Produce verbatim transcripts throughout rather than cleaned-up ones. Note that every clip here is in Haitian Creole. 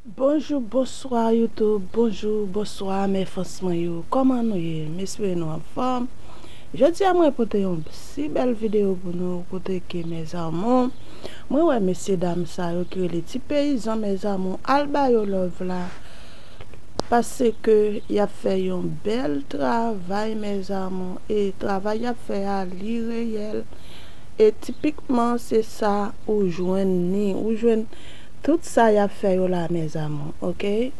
Bonjou, bonswa YouTube, bonjou, bonswa mè fans mwen yo. Kòman nou ye? M espere nou anfòm. Jodi a mwen pote yon si bèl videyo pou nou kote ke mes amours, mwen wè mesye dam sa yo ki rele ti peyizan mes amours, al ba yo love la. Paske y ap fè yon bèl travay mes amours, e travay y ap fè a li reyèl. E tipikman se sa ou jwenn ni, ou jwenn tout sa y ap fè yo la mes amours, oke?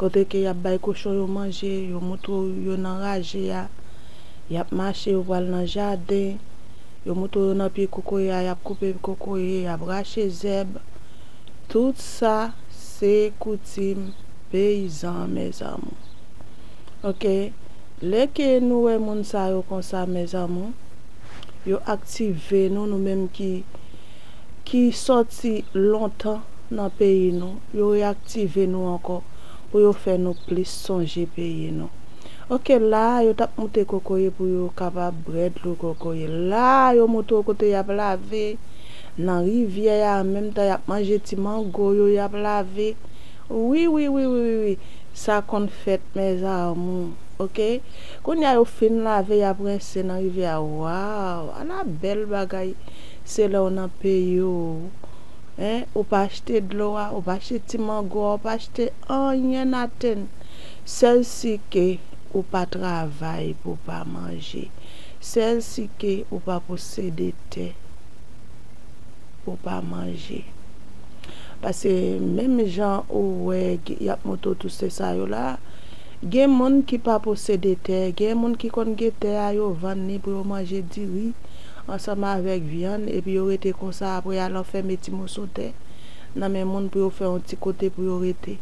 Kote ke y ap bay kochon yo manje, yo moutre w yo nan raje a, y ap mache, yo pral nan jaden, yo moutre w yo nan pye kokoye a, y ap koupe kokoye, y ap rache zèb. Tout sa se koutim peyizan mes amours, oke? Lè ke nou wè moun sa yo konsa mes amours, yo aktive nou, nou menm ki ki sòti lontan nan peyi nou, yo reyaktive nou ankò pou yo fè nou plis sonje peyi nou. Oke, la a, yo t ap moute kokoye pou yo kapab bwè dlo kokoye. La a, yo moute w kote y ap lave nan rivyè a, an menm tan y ap manje ti mango yo, y ap lave. Wi, wi, wi, wi, wi, wi. Sa konn fèt mes amours, oke? Kounye a yo fin lave, y ap rense nan rivyè a. Waw, ala bèl bagay. Se lè w nan peyi w, en, ou pa achte dlo a, ou pa achte ti mango a, ou pa achte anyen naten. Sèl si ke ou pa travay pou w pa manje. Sèl si ke ou pa posede tè pou w pa manje. Paske menm jan ou wè y ap moute w tout se sa yo la, gen moun ki pa posede tè, gen moun ki konn gen tè a, yo vann li pou yo manje diri ansanm avèk vyann, epi yo rete konsa, apre al anfème ti moso tè nan men moun pou yo fè yon ti kote pou yo rete.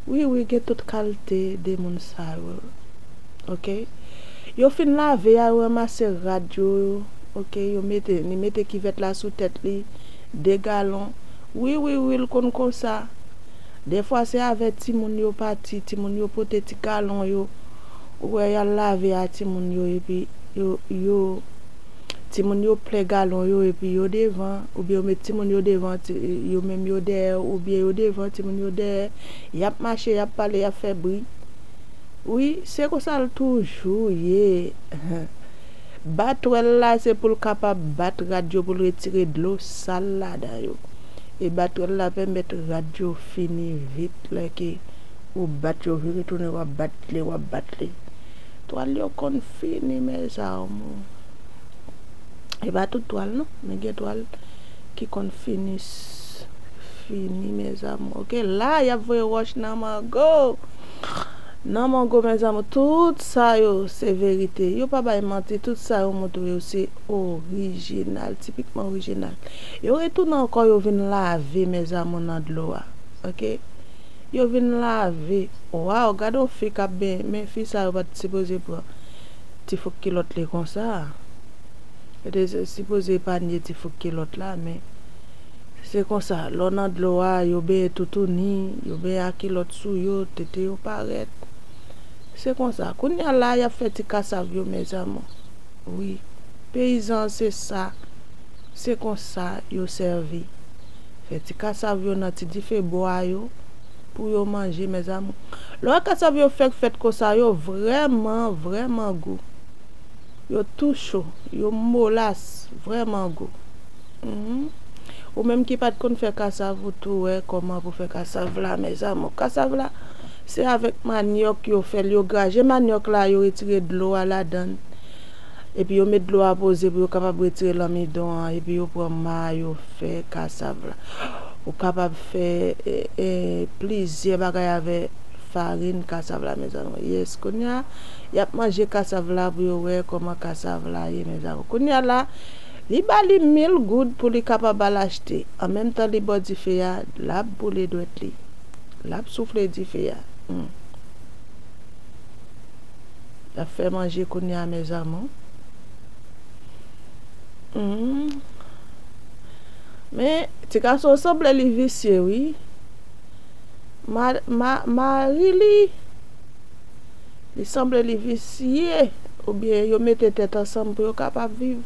Wi, wi, gen tout kalte de moun sa yo. Oke? Yo fin lave a, yo ranmase rad yo, oke? Yo mete, li mete kivèt la sou tèt li, de galon. Wi, wi, wi, l konn konsa. Dèfwa se avè timoun yo pati, timoun yo pote ti galon yo. Ou wè y al lave a timoun yo, epi yo, yo, timoun yo plen galon yo, epi yo devan, oubyen yo met timoun yo devan, ti, yo menm yo dèyè, oubyen yo devan, timoun yo dèyè. Y ap mache, y ap pale, y ap fè bri. Wi, se konsa l toujou ye. Batwèl la, se pou l kapab bat rad yo, pou l retire dlo sal ladan yo. E batwèl la pèmèt rad yo fini vit lè ke ou bat yo, vire tounen, w ap bat li, w ap bat li. Twal yo konn fini mes amours. E pa tout twal non, men gen twal ki konn fini, fini mes amours. Oke, la y ap voye wòch nan mango. Nan mango mes amours, tout sa yo se verite. Yo pa bay manti, tout sa yo montre yo se orijinal, tipikman orijinal. Yo retounen ankò, yo vin lave mes amours nan dlo a. Oke? Yo vin lave. Waw, gade yon fi k ap benyen. Men fi sa yo pa t sipoze pran ti fouk kilòt li konsa. Yo te sipoze epanye ti fouk kilòt la, men se konsa. Lè w nan dlo a, yo benyen toutouni, yo benyen ak kilòt sou yo, tete yo parèt. Se konsa. Kounye a la, y ap fè ti kasav yo, mes amours. Wi. Peyizan se sa. Se konsa yo sèvi. Fè ti kasav yo nan ti dife bwa yo pou yo manje, mes amours. Lè w wè kasav yo fèk fèt konsa, yo vrèman, vrèman gou. Yo tou cho, yo molas, vrèman gou. Mhm. Ou menm ki pa t konn fè kasav, ou tou wè kòman pou fè kasav la, mes amours. Kasav la, se avèk manyòk yo fè l, yo graje manyòk la, yo retire dlo a ladan l. Epi yo met dlo a poze pou yo kapab retire lanmidon an, epi yo pran ma yo fè kasav la. Ou kapab fè, e, e, plizyè bagay avè farin kasav la, mes amours. Yes, kounye a, y ap manje kasav la pou yo wè kòman kasav la ye, mes amours. Kounye a la, li ba li mil goud pou li kapab al achte. An menm tan, li bò dife a, l ap boule dwèt li. L ap soufle dife a. Hmm. L ap fè manje kounye a, mes amours. Hmm. Men, ti gason sanble li visye, wi. Ma, ma, mari li, li sanble li visye. Oubyen yo mete tèt ansanm pou yo kapab viv.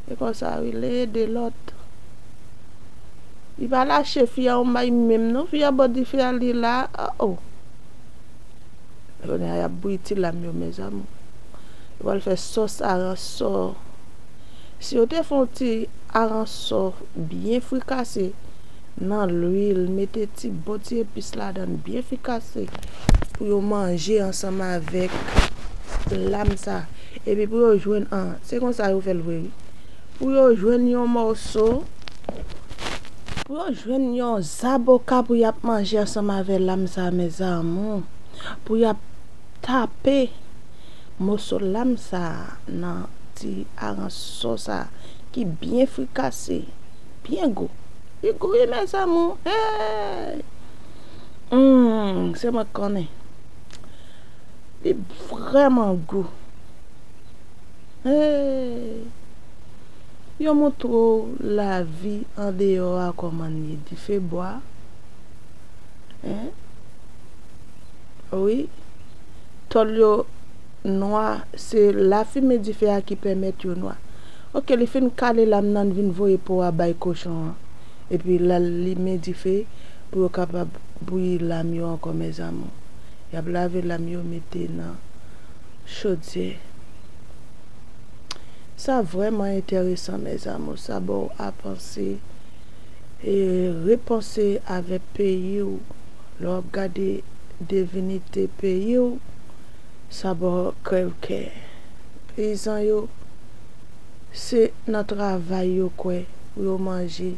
E konsa, wi, l ede lòt. Li pa lache fi a yon may menm non, fi a bò dife a li la, oh oh. Kounye a y ap bouyi ti lam yo, mezanmi. Yo pral fè sòs aransò. Si yo te fè yon ti aransò byen frikase nan lwil, mete ti bon ti epis ladan l byen frikase pou yo manje ansanm avèk lam sa. Epi pou yo jwenn an, se konsa yo fè l vre wi. Pou yo jwenn yon mòso, pou yo jwenn yon zaboka pou y ap manje ansanm avè lam sa, mezanmi. Pou y ap tape moso lam sa nan ti aransò sa ki byen frikase, byen gou. Li gou wi, mezanmi. Hey! Hmm, se mwen k konnen. Li vrèman gou. Hey! Yo montre w lavi andeyò a kòman l ye, dife bwa. Hein? Wi. Tòl yo nwa, se lafimen dife a ki pèmèt yo nwa. Oke, li fin kale lam nan, l vin voye po a bay kochon an. Epi l al limen dife pou yo kapab bouyi lam yo ankò, mezanmi. Y ap lave lam yo, mete nan chodyè. Sa vrèman enteresan, mezanmi. Sa ba w a panse, e repanse avèk peyi w. Lè w ap gade devinite peyi w, sa ba w krèv kè. Peyizan yo, se nan travay yo kwè pou yo manje,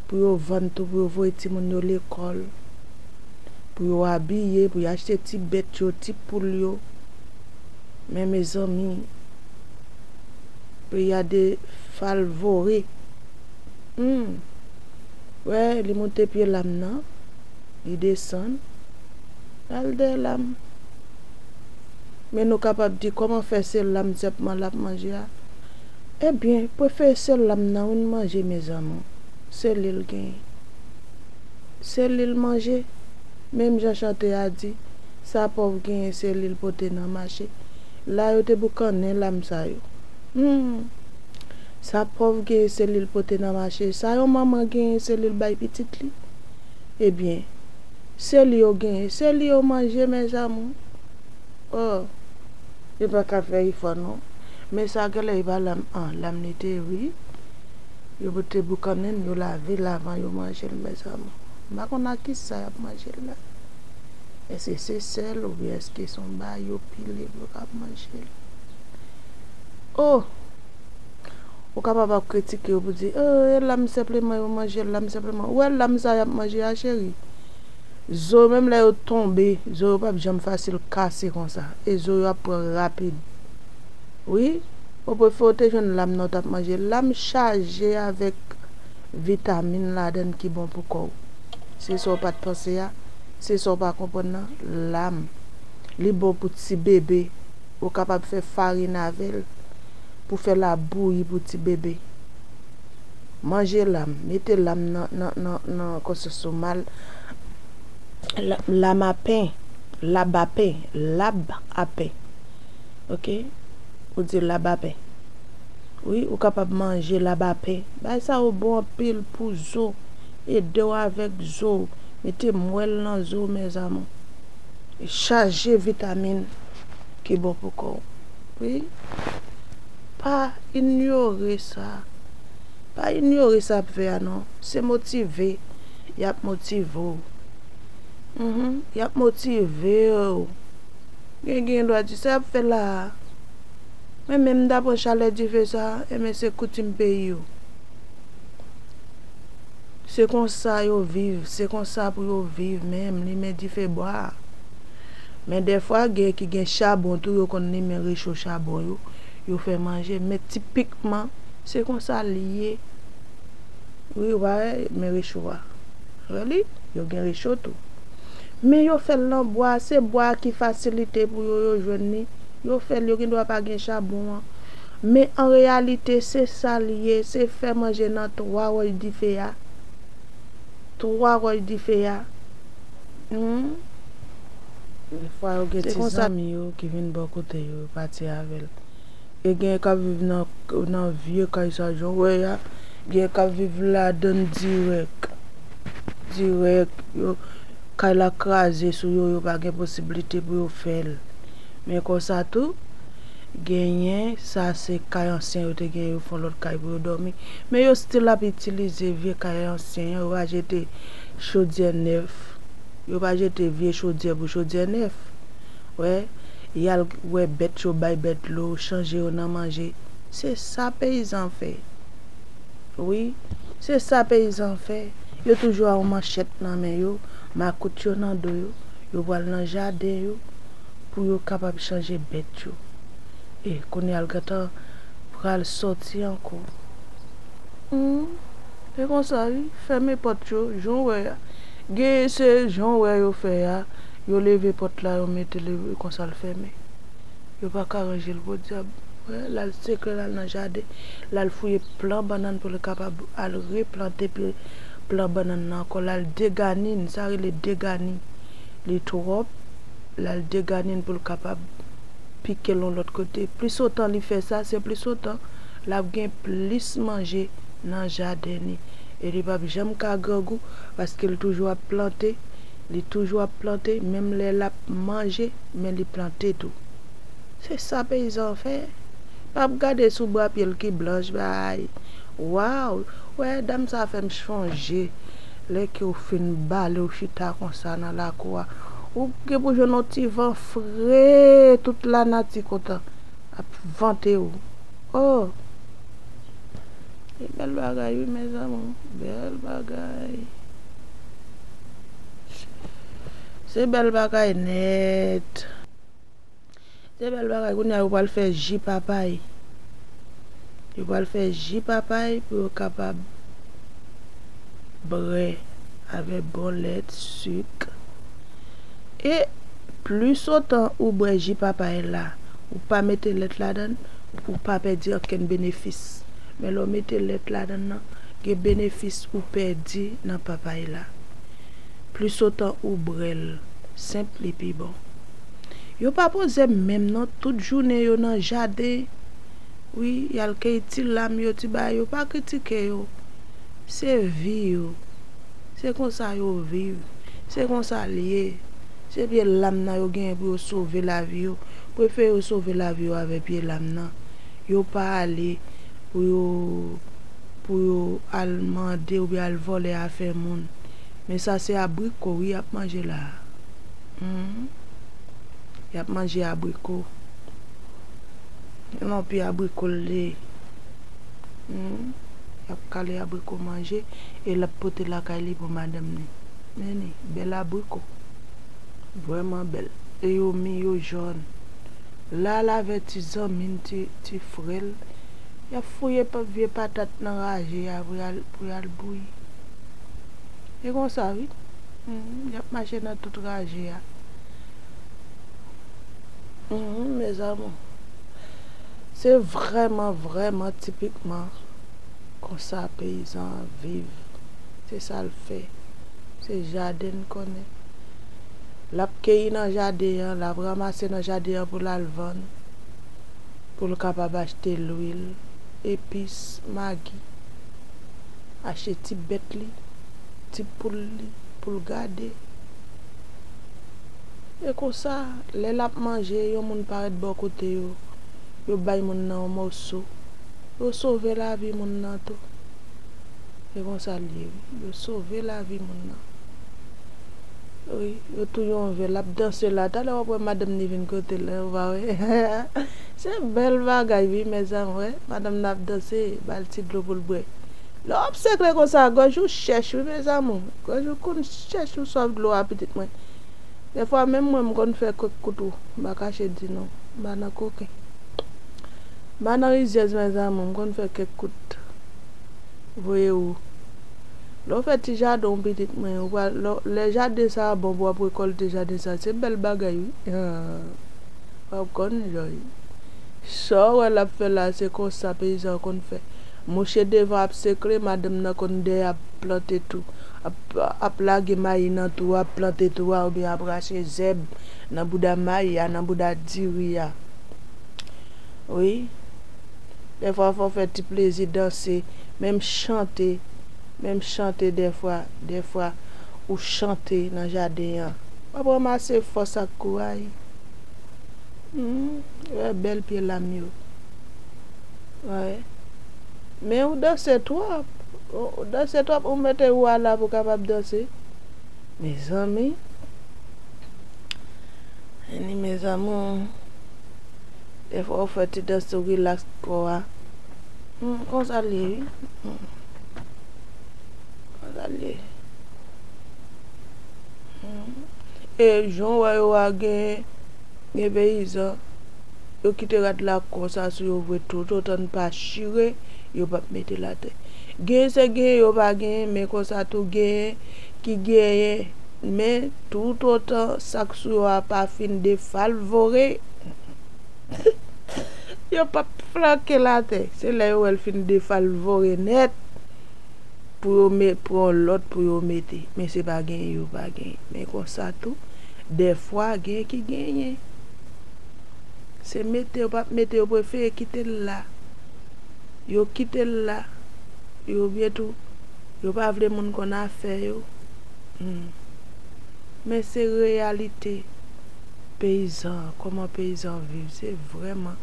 pou yo vann tou, pou yo voye timoun yo lekòl, pou yo abiye, pou yo achte ti bèt yo, ti poul yo. Men mezanmi, peyi a defavorize. Hmm. Wè, li moute pye lam nan, li desann, l al dèyè lam. Men nou kapab di, kòman fè se lam sèlman l ap manje a? Ebyen, prefere se lam nan wi l manje, mezanmi. Se li l genyen. Se li l manje. Menm jan chante a di, sa pòv genyen, se li l pote nan mache. La yo te boukannen lam sa yo. Hmm. Sa pòv genyen, se li l pote nan mache. Sa yon manman genyen, se li l bay pitit li. Ebyen, se li yo genyen, se li yo manje, mezanmi. Oh, yo pa ka fè efò non. Men sa genlè e pa lam an, lam li te wi. Yo te boukannen l, yo lave l avan yo manje l, mezanmi. M pa konn ak kisa y ap manje l la. Èske se sèl oubyen èske se yon bagay yo pile pou yo ka manje l? Oh! Ou kapab ap kritike yo pou di, oh, e lam senpleman yo manje l, lam senpleman. Ou wè lam sa y ap manje a, cheri? Zo yo menm lè yo tonbe, zo yo p ap janm fasil kase konsa. E zo yo ap pran rapid. Wi, ou prefere w te jwenn lam nan w t ap manje. Lam chaje avèk vitamin ladan l ki bon pou kò w. Se sa w pa t panse a, se sa w pa konprann nan, lam. Li bon pou ti bebe. Ou kapab fè farin avè l pou fè l ap bouyi pou ti bebe. Manje lam, mete lam nan, nan, nan, nan konsoso mal. La- Lamapen, labapen, lab apen. Oke? Ou di labapen. Wi, ou kapab manje labapen. Bagay sa yo bon anpil pou zo. Ede w avèk zo w. Mete mwèl nan zo w, mezanmi. E chaje vitamin ki bon pou kò w. Wi. Pa inyore sa. Pa inyore sa y ap fè a non. Se motive y ap motive w. Mhm. Y ap motive w. Gen, gen dwa di sa y ap fè la a. Men menm dapre chalè dife sa, enben se koutim peyi yo. Se konsa yo viv, se konsa pou yo viv menm, limen dife bwa a. Men dèfwa, gen ki gen chabon tou, yo konn limen recho chabon yo, yo fè manje. Men tipikman, se konsa l ye. Wi, ou pa wè, men recho a. Wè li? Yo gen recho tou. Men yo fè l nan bwa, se bwa a ki fasilite pou yo, yo jwenn li. Yo fè l, yo gen dwa pa gen chabon an. Men an reyalite, se sa l ye, se fè manje nan twa wòch dife a. Twa wòch dife a. Hmm. Dèfwa, yo gen ti zanmi yo ki vin bò kote yo, yo pati avè l. E gen k ap viv nan, nan vye kay sa, jan w wè a. Gen k ap viv ladan l dirèk. Dirèk, yo, kay la kraze sou yo, yo pa gen posiblite pou yo fè l. Men konsa tou, genyen, sa se kay ansyen yo te gen, yo fè yon lòt kay pou yo dòmi. Men yo still ap itilize vye kay ansyen an, yo pa jete chodyè nèf. Yo pa jete vye chodyè pou chodyè nèf. Wè, y al wè bèt yo, bay bèt dlo, chanje yo nan manje. Se sa peyizan fè. Wi, se sa peyizan fè. Yo toujou a yon manchèt nan men yo, makout yo nan do yo. Yo pral nan jaden yo pou yo kapab chanje bèt yo. E kounye a l gentan pral sòti ankò. Hmm, e konsa wi, fèmen pòt yo, jan w wè a. Gen se jan w wè yo fè a, yo leve pòt la, yo mete l, e konsa l fèmen. Yo pa ka ranje l, podyab. Wè, l al sekre, l al nan jaden, l al fouye plan bannann pou l kapab al replante pl-, plan bannann nan ankò. L al degani n, sa rele degani. Li twòp, l al degani n pou l kapab pike l yon lòt kote. Plis otan li fè sa, se plis otan l ap gen plis manje nan jaden li. E li p ap janm ka grangou, paske l toujou ap plante, li toujou ap plante, menm lè l ap manje, men li plante tou. Se sa peyizan fè. P ap gade sou bwa pye l ki blanch, bay. Waw! Wè, dam sa fè m chonje lè ke w fin bale w chita konsa nan lakou a. Ou gen pou jwenn yon ti van fre, tout lanati kontan ap vante w. Oh! Se bèl bagay wi, mezanmi. Bèl bagay. Se bèl bagay nèt. Se bèl bagay. Kounye a, yo pral fè ji papay. Yo pral fè ji papay pou yo kapab bwè avèk bon lèt, sik. E plis otan ou bwè ji papay la, ou pa mete lèt ladan l, ou pa pèdi okenn benefis. Men lè w mete lèt ladan l nan, gen benefis ou pèdi nan papay la. Plis otan ou bwè l, senp li pi bon. Yo pa poze menm non, tout jounen yo nan jaden. Wi, y al keyi ti lam yo, ti bagay yo, pa kritike yo. Se vi yo. Se konsa yo viv. Se konsa l ye. Se pye lam nan yo genyen pou yo sove lavi yo. Prefere yo sove lavi yo avèk pye lam nan. Yo pa ale pou yo, pou yo al mande oubyen al vòlè afè moun. Men sa se abriko wi y ap manje la a. Hmm. Y ap manje abriko. Non, pi abriko l ye. Hmm. Y ap kale abriko manje e l ap pote lakay li pou madanm li. Men li, bèl abriko. Vrèman bèl. E yo mi, yo jòn. La, l avè ti zanmi l, ti, ti frè l, y ap fouye pa, vye patat nan raje a pou y al, pou y al bouyi. E konsa, wi. Mhm, y ap mache nan tout raje a. Mhm, mes amours. Se vrèman, vrèman tipikman konsa peyizan an viv. Se sa l fè. Se jaden l konnen. L ap keyi nan jaden an, l ap ranmase nan jaden an pou l al vann. Pou l kapab achte lwil, epis, magi. Achte ti bèt li, ti poul li, pou l gade. E konsa, lè l ap manje, yon moun parèt bò kote yo. Yo bay moun nan yon mòso. Yo sove lavi moun nan tou. E konsa l ye, wi. Yo sove lavi moun nan. Wi, yo touye yon vè, l ap danse la. Talè w ap wè madanm ni vin kote l la, ou pa wè. Se bèl bagay, wi, mezanmi, wè. Madanm nan ap danse, ba l ti dlo pou l bwè. Lè w ap sekre konsa, gòj ou chèch, wi, mezanmi. Gòj ou konn chèch ou sòf dlo a, pitit mwen. Dèfwa, menm mwen, m konn fè kèk kout, wi. M pa kache di nou. M pa nan koken. M pa nan rizyèz, mezanmi, m konn fè kèk kout. Voye ou. Lè w fè ti jaden w pitit mwen, ou pral, lè, lè jaden sa a bon pou w ap rekòlte jaden sa a, se bèl bagay wi. Ah. W ap konn jòy. Sa w wè l ap fè la, se konsa peyizan an konn fè. Mouche devan ap sekle, madanm nan konn dèyè ap plante tou. Ap, ap lage mayi nan tou, ap plante tou a, oubyen ap rache zèb nan bouda mayi a, nan bouda diri a. Wi. Dèfwa fò w fè ti plezi danse. Menm chante, menm chante dèfwa, dèfwa ou chante nan jaden an. W ap ranmase fòs ak kouraj. Hmm, wè bèl pye lam yo. Wè. Men ou danse twòp. Ou, ou danse twòp, ou mete ou a la pou w kapab danse. Mezanmi. Anyway, mezanmi, dèfwa ou fè ti dans ou rilaks kò a. Hmm, konsa l ye, wi. Hmm. Konsa l ye. Hmm. E jan w wè yo a gen, gen peyizan, yo kite rad la konsa sou yo vre toutotan n pa chire, yo p ap mete l atè. Gen se gen, yo pa gen, men konsa tou gen ki genyen, men toutotan sa k sou yo a pa fin defalvore, yo p ap flanke l atè. Se lè yo wè l fin defalvore nèt pou yo met, pran lòt pou yo mete. Men se pa genyen yo pa genyen. Men konsa tou, dèfwa gen ki genyen. Se mete yo p ap mete, yo prefere kite l la. Yo kite l la. Yo byen tou, yo pa vle moun konn afè yo. Hmm. Men se reyalite peyizan, kòman peyizan viv, se vrèman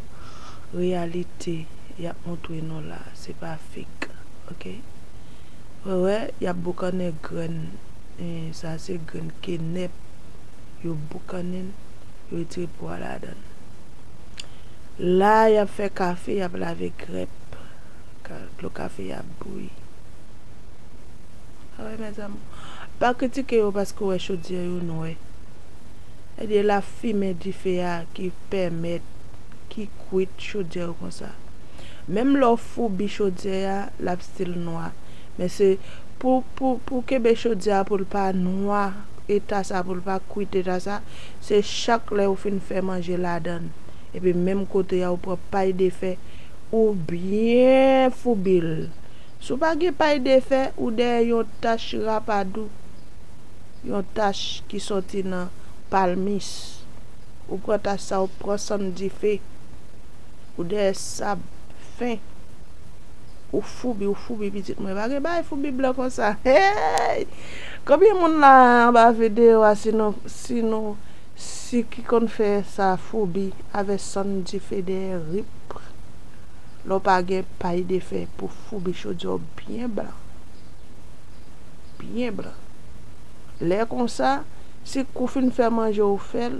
reyalite y ap montre nou la, se pa fake, oke? Wè, wè, y ap boukannen grenn, eh, sa se grenn kenèp, yo boukannen l, yo retire po a ladan l. La, y ap fè kafe, y ap lave grèp. Ka-, dlo kafe a ap bouyi. A wè, mezanmi. Pa kritike yo paske w wè chodyè yo nwè. Èske la fimen dife a ki pèmèt, ki kwit chodyè yo konsa. Menm lè w foubi chodyè a, l ap still nwa. Men se pou, pou, pou kenbe chodyè a pou l pa nwa, eta sa, pou l pa kwit eta sa, se chak lè ou fin fè manje ladan l. Epi menm kote a, ou pran pay de fè, ou byen foubi l. Si w pa gen pay de fè, ou dèyè yon tach rapadou, yon tach ki soti nan palmis. Ou pran tach sa, ou pran sann dife, ou dèyè sab fen, ou foubi, ou foubi pitit mwen. Pa gen bagay foubi blan konsa. Hey! Konbyen moun la anba videyo a, si nou, si nou, si ki konn fè sa foubi avè sann dife dèyè rip? Lè w pa gen pay de fè pou foubi chodyè w byen blan. Byen blan. Lè konsa, si kou fin fè manje ou fè l,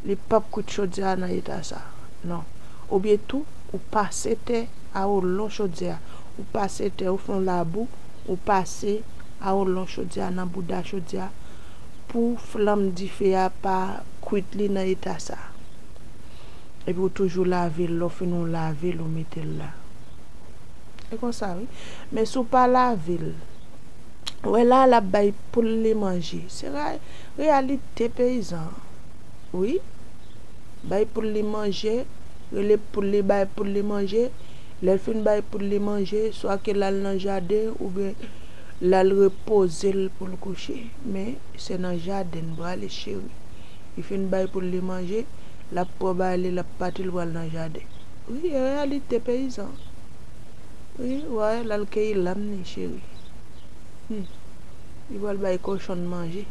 li p ap kwit chodyè a nan eta sa. Non. Oubyen tou, ou pase tè a olon chodyè a. Ou pase tè, ou fè yon labou, ou pase a olon chodyè a, nan bouda chodyè a, pou flanm dife a pa kwit li nan eta sa. Epi ou toujou lave l, lè w fin ou lave l, ou mete l la. E konsa, wi. Men si w pa lave l, wè la, l ap bay poul li manje. Se ra-, reyalite peyizan. Wi. Bay poul li manje, rele poul li, bay poul li manje. Lè l fin bay poul li manje, swa ke l al nan jaden oubyen l al repoze l pou l kouche. Men, se nan jaden n prale, cheri. Li fin bay poul li manje, l ap pran bagay li, l ap pati, l pral nan jaden. Wi, e reyalite peyizan. Wi, w a wè l al keyi lam ni, cheri. Hmm. Li pral bay kochon l manje.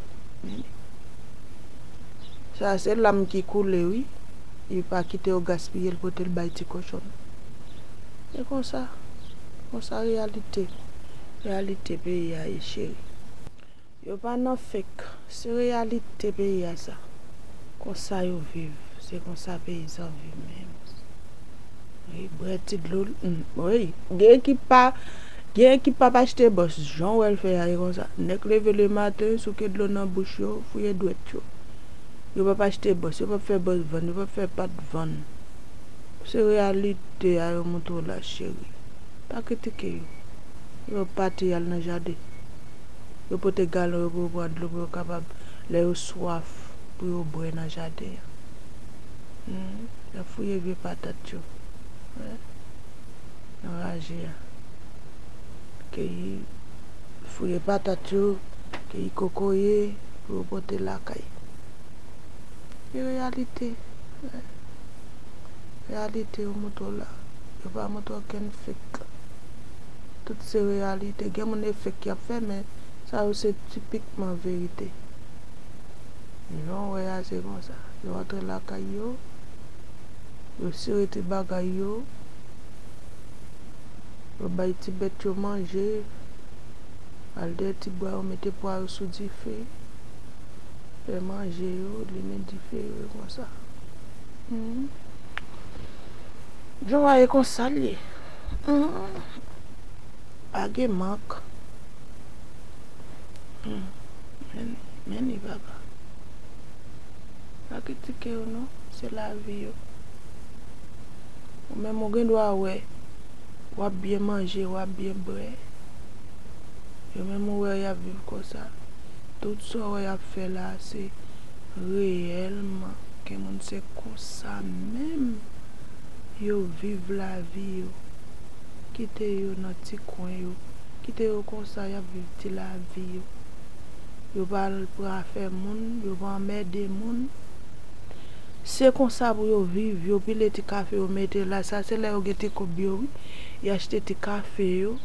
Men li. Sa se lam ki koule, wi. Li pa kite yo gaspiye l, pote l bay ti kochon l. E konsa. Konsa reyalite. Reyalite peyi a ye, cheri. Yo pa nan fake, se reyalite peyi a sa. Konsa yo viv, se konsa peyizan viv menm. Wi, bwè ti dlo l, hmm, wi, gen ki pa, gen ki p ap achte bòs, jan w wè l fè a, e konsa. Nèg leve le maten, souke dlo nan bouch yo, fouye dwèt yo. Yo p ap achte bòs, yo p ap fè bòs vann, yo p ap fè pat vann. Se reyalite a yo montre w la, cheri. Pa kritike yo. Yo pati al nan jaden. Yo pote galon yo pou yo pran dlo pou yo kapab, lè yo swaf, pou yo bwè nan jaden an. Hmm, y ap fouye vye patat yo. Wè. Nan raje a. Keyi, fouye patat yo, keyi kokoye, pou yo pote lakay. E reyalite. Reyalite yo montre w la. Yo pa montre w okenn fake. Tout se reyalite. Gen moun e fake y ap fè, men sa yo se tipikman verite. Jan w wè a, se konsa. Yo antre lakay yo, yo sere ti bagay yo, yo bay ti bèt yo manje, al dèyè ti bwa yo, mete pwa yo sou dife, fè manje yo, limen dife yo, e konsa. Mhm. Jan w wè a, e konsa l ye. Mhm. Pa gen mank. Hmm. Men, men li papa. Pa kritike yo non, se lavi yo. Ou menm ou gen dwa wè, w ap byen manje, w ap byen bwè. Yo menm ou wè y ap viv konsa. Tout sa w wè y ap fè la, se reyèlman. Gen moun se konsa menm yo viv lavi yo. Kite yo nan ti kwen yo. Kite yo konsa, y ap viv ti lavi yo. Yo pa al pran afè moun, yo pa anmède moun. Se konsa pou yo viv, yo pile ti kafe yo mete la. Sa se lè yo gen ti kòb yo, wi. Y achte ti kafe yo,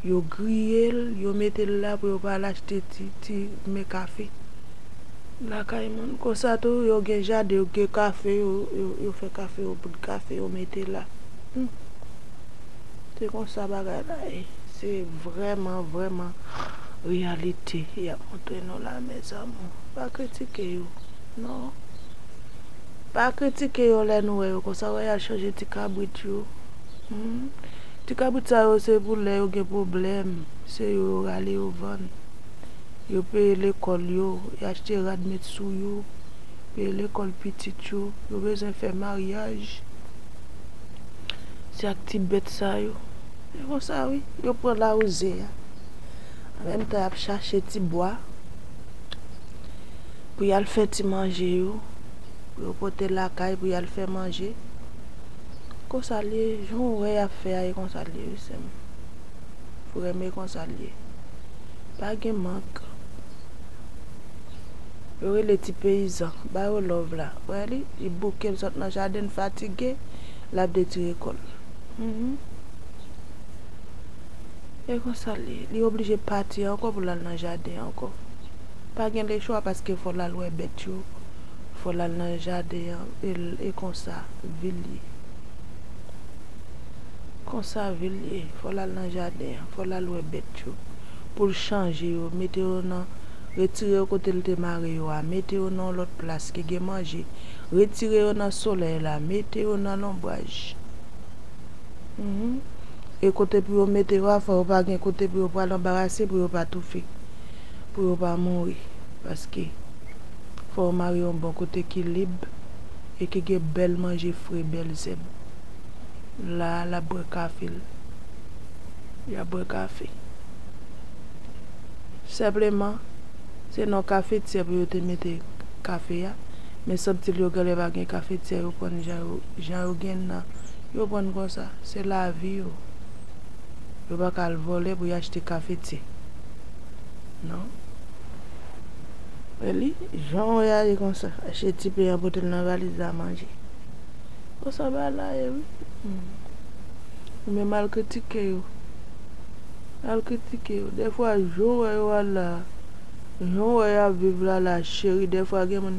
yo griye l, yo mete l la pou yo pa al achte ti, ti men kafe lakay moun. Konsa tou, yo gen jaden, yo gen kafe, yo, yo, yo fè kafe yo, poud kafe yo mete la. Hmm. Se konsa bagay la ye. Se vrèman, vrèman reyalite y ap montre nou la, mes amours. Pa kritike yo, non. Pa kritike yo lè nou wè yo konsa, wè y al chanje ti kabrit yo. Hmm. Ti kabrit sa yo, se pou lè yo gen pwoblèm, se yo yo rale yo vann. Yo peye lekòl yo, y achte rad met sou yo, peye lekòl pitit yo, yo bezwen fè maryaj. Se ak ti bèt sa yo. E konsa wi, yo pran lawouze a. An menm tan, y ap chache ti bwa pou y al fè ti manje yo, pou yo pote lakay pou y al fè manje. Konsa l ye, jan w wè y ap fè a, e konsa l ye, wi, sè m. Frè m, e konsa l ye. Pa gen mank. Yo rele ti peyizan. Ba yo love la. Wè li, li bouke, l sot nan jaden, l fatige, l ap detire kò l. Mhm. E konsa l ye. Li oblije pati ankò pou l al nan jaden ankò. Pa gen lechwa paske fò l al wè bèt yo. Fò l al nan jaden an. E l, e konsa vi l ye. Konsa vi l ye. Fò l al nan jaden an. Fò l al wè bèt yo. Pou l chanje yo. Mete yo nan, retire yo kote l te mare yo a. Mete yo nan yon lòt plas ki gen manje. Retire yo nan solèy la. Mete yo nan lonbraj. Mhm. E kote pou yo mete yo a, fò yo pa gen kote pou yo pral anbarase, pou yo pa toufe, pou yo pa mouri. Paske fò yo mare yon bon kote ki lib e ki gen bèl manje fre, bèl zèb. La a, l ap bwè kafe l. Y ap bwè kafe. Senpleman, se nan kafetyè pou yo te mete kafe a, men santi l yo genlè pa gen kafetyè, yo pran jan yo, jan yo gen nan, yo pran konsa. Se lavi yo. Yo pa ka al vòlè pou y achte kafetyè. Non. Men li, jan w wè a, li konsa. Achte ti pen an, pote l nan valiz la, manje. Konsa bagay la ye, wi. Hmm. Ou menm al kritike yo. Al kritike yo. Dèfwa, jan w wè yo a la, jan w wè y ap viv la, la, cheri, dèfwa gen moun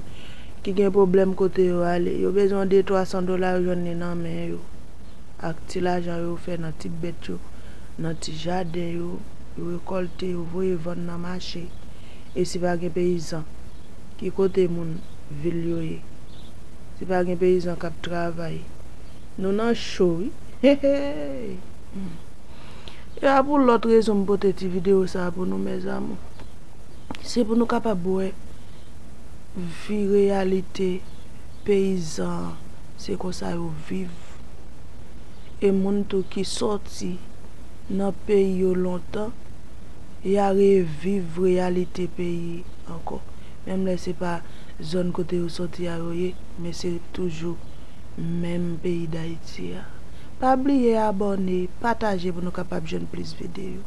ki gen pwoblèm kote yo ale. Yo bezwen de twa san dola, yo jwenn li nan men yo. Ak ti lajan yo fè nan ti bèt yo, nan ti jaden yo, yo rekòlte, yo voye vann nan mache. E si pa gen peyizan, ki kote moun vil yo ye? Si pa gen peyizan k ap travay, nou nan cho, wi. Hey, hey. Hmm. E a pou lòt rezon m pote ti videyo sa a pou nou, mes amours. Se pou nou kapab wè vi reyalite peyizan an, se konsa yo viv. E moun tou ki sòti nan peyi yo lontan, y a reviv reyalite peyi ankò. Menm lè se pa zòn kote yo sòti a yo ye, men se toujou menm peyi Dayiti a. Pa bliye abòne, pataje pou nou kapab jwenn plis videyo.